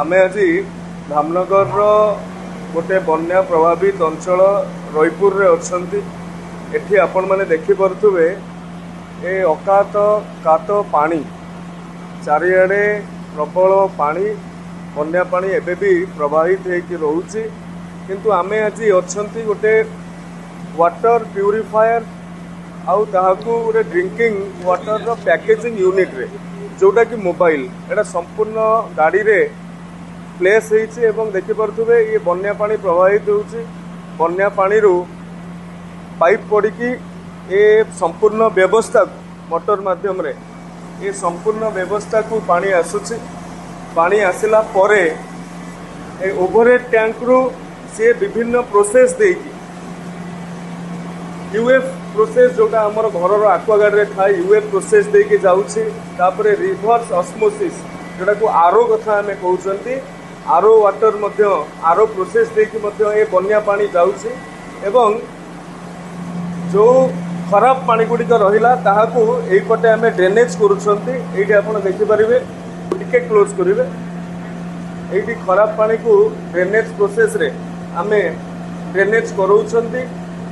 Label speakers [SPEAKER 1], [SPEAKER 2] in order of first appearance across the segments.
[SPEAKER 1] ଆମେ ଆଜି ଧାମନଗରର ଗୋଟେ ବନ୍ୟା ପ୍ରଭାବିତ ଅଞ୍ଚଳ ରଇପୁରରେ ଅଛନ୍ତି। ଏଠି ଆପଣମାନେ ଦେଖିପାରୁଥିବେ ଏ ଅକାତ କାତ ପାଣି, ଚାରିଆଡ଼େ ପ୍ରବଳ ପାଣି, ବନ୍ୟା ପାଣି ଏବେ ବି ପ୍ରବାହିତ ହେଇକି ରହୁଛି। କିନ୍ତୁ ଆମେ ଆଜି ଅଛନ୍ତି ଗୋଟେ ୱାଟର ପ୍ୟୁରିଫାୟର ଆଉ ତାହାକୁ ଗୋଟେ ଡ୍ରିଙ୍କିଂ ୱାଟରର ପ୍ୟାକେଜିଂ ୟୁନିଟ୍ରେ, ଯେଉଁଟାକି ମୋବାଇଲ, ଏଇଟା ସମ୍ପୂର୍ଣ୍ଣ ଗାଡ଼ିରେ ପ୍ଲେସ୍ ହେଇଛି ଏବଂ ଦେଖିପାରୁଥିବେ ଇଏ ବନ୍ୟା ପାଣି ପ୍ରବାହିତ ହେଉଛି। ବନ୍ୟା ପାଣିରୁ ପାଇପ୍ ପଡ଼ିକି ଏ ସମ୍ପୂର୍ଣ୍ଣ ବ୍ୟବସ୍ଥା ମଟର ମାଧ୍ୟମରେ ଏ ସମ୍ପୂର୍ଣ୍ଣ ବ୍ୟବସ୍ଥାକୁ ପାଣି ଆସୁଛି। ପାଣି ଆସିଲା ପରେ ଏ ଓଭରହେଡ୍ ଟ୍ୟାଙ୍କରୁ ସିଏ ବିଭିନ୍ନ ପ୍ରୋସେସ୍ ଦେଇକି ୟୁଏଫ୍ ପ୍ରୋସେସ୍, ଯେଉଁଟା ଆମର ଘରର ଆକ୍ୱାଗାର୍ଡ଼ରେ ଥାଏ, ୟୁଏଫ୍ ପ୍ରୋସେସ୍ ଦେଇକି ଯାଉଛି। ତାପରେ ରିଭର୍ସ ଅସ୍ମୋସିସ୍, ଯେଉଁଟାକୁ ଆରୋ କଥା ଆମେ କହୁଛନ୍ତି, ଆରୋ ୱାଟର ମଧ୍ୟ ଆରୋ ପ୍ରୋସେସ୍ ଦେଇକି ମଧ୍ୟ ଏ ବନ୍ୟା ପାଣି ଯାଉଛି ଏବଂ ଯେଉଁ ଖରାପ ପାଣି ଗୁଡ଼ିକ ରହିଲା ତାହାକୁ ଏଇପଟେ ଆମେ ଡ୍ରେନେଜ୍ କରୁଛନ୍ତି। ଏଇଠି ଆପଣ ଦେଖିପାରିବେ, ଟିକେ କ୍ଲୋଜ୍ କରିବେ, ଏଇଠି ଖରାପ ପାଣିକୁ ଡ୍ରେନେଜ୍ ପ୍ରୋସେସ୍ରେ ଆମେ ଡ୍ରେନେଜ୍ କରାଉଛନ୍ତି।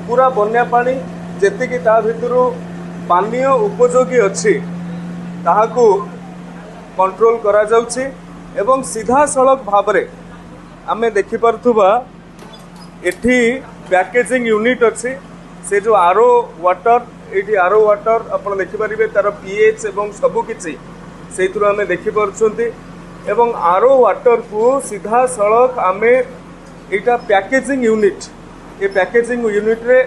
[SPEAKER 1] ପୁରା ବନ୍ୟା ପାଣି ଯେତିକି ତା ଭିତରୁ ପାନୀୟ ଉପଯୋଗୀ ଅଛି ତାହାକୁ କଣ୍ଟ୍ରୋଲ କରାଯାଉଛି ଏବଂ ସିଧାସଳଖ ଭାବରେ ଆମେ ଦେଖିପାରୁଥିବା ଏଠି ପ୍ୟାକେଜିଂ ୟୁନିଟ୍ ଅଛି। ସେ ଯେଉଁ ଆରୋ ୱାଟର, ଏଇଠି ଆରୋ ୱାଟର ଆପଣ ଦେଖିପାରିବେ, ତାର ପିଏଚ୍ ଏବଂ ସବୁକିଛି ସେଇଥିରୁ ଆମେ ଦେଖିପାରୁଛନ୍ତି ଏବଂ ଆରୋ ୱାଟରକୁ ସିଧାସଳଖ ଆମେ ଏଇଟା ପ୍ୟାକେଜିଂ ୟୁନିଟ୍, ଏ ପ୍ୟାକେଜିଂ ୟୁନିଟ୍ରେ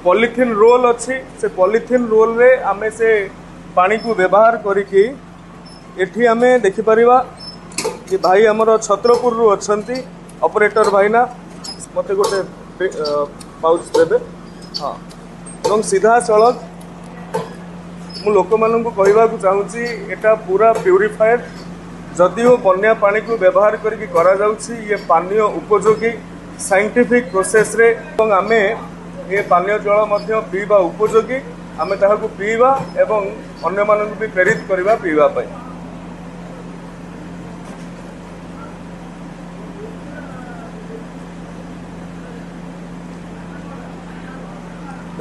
[SPEAKER 1] ପଲିଥିନ୍ ରୋଲ୍ ଅଛି। ସେ ପଲିଥିନ୍ ରୋଲ୍ରେ ଆମେ ସେ ପାଣିକୁ ବ୍ୟବହାର କରିକି ଏଠି ଆମେ ଦେଖିପାରିବା କି ଭାଇ ଆମର ଛତ୍ରପୁରରୁ ଅଛନ୍ତି ଅପରେଟର ଭାଇନା, ମୋତେ ଗୋଟେ ପାଉଚ୍ ଦେବେ। ହଁ, ଏବଂ ସିଧାସଳଖ ମୁଁ ଲୋକମାନଙ୍କୁ କହିବାକୁ ଚାହୁଁଛି ଏଇଟା ପୁରା ପ୍ୟୁରିଫାଏଡ୍, ଯଦିଓ ବନ୍ୟା ପାଣିକୁ ବ୍ୟବହାର କରିକି କରାଯାଉଛି, ଇଏ ପାନୀୟ ଉପଯୋଗୀ ସାଇଣ୍ଟିଫିକ୍ ପ୍ରୋସେସ୍ରେ ଏବଂ ଆମେ ଏ ପାନୀୟ ଜଳ ମଧ୍ୟ ପିଇବା ଉପଯୋଗୀ। ଆମେ ତାହାକୁ ପିଇବା ଏବଂ ଅନ୍ୟମାନଙ୍କୁ ବି ପ୍ରେରିତ କରିବା ପିଇବା ପାଇଁ।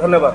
[SPEAKER 1] ଧନ୍ୟବାଦ।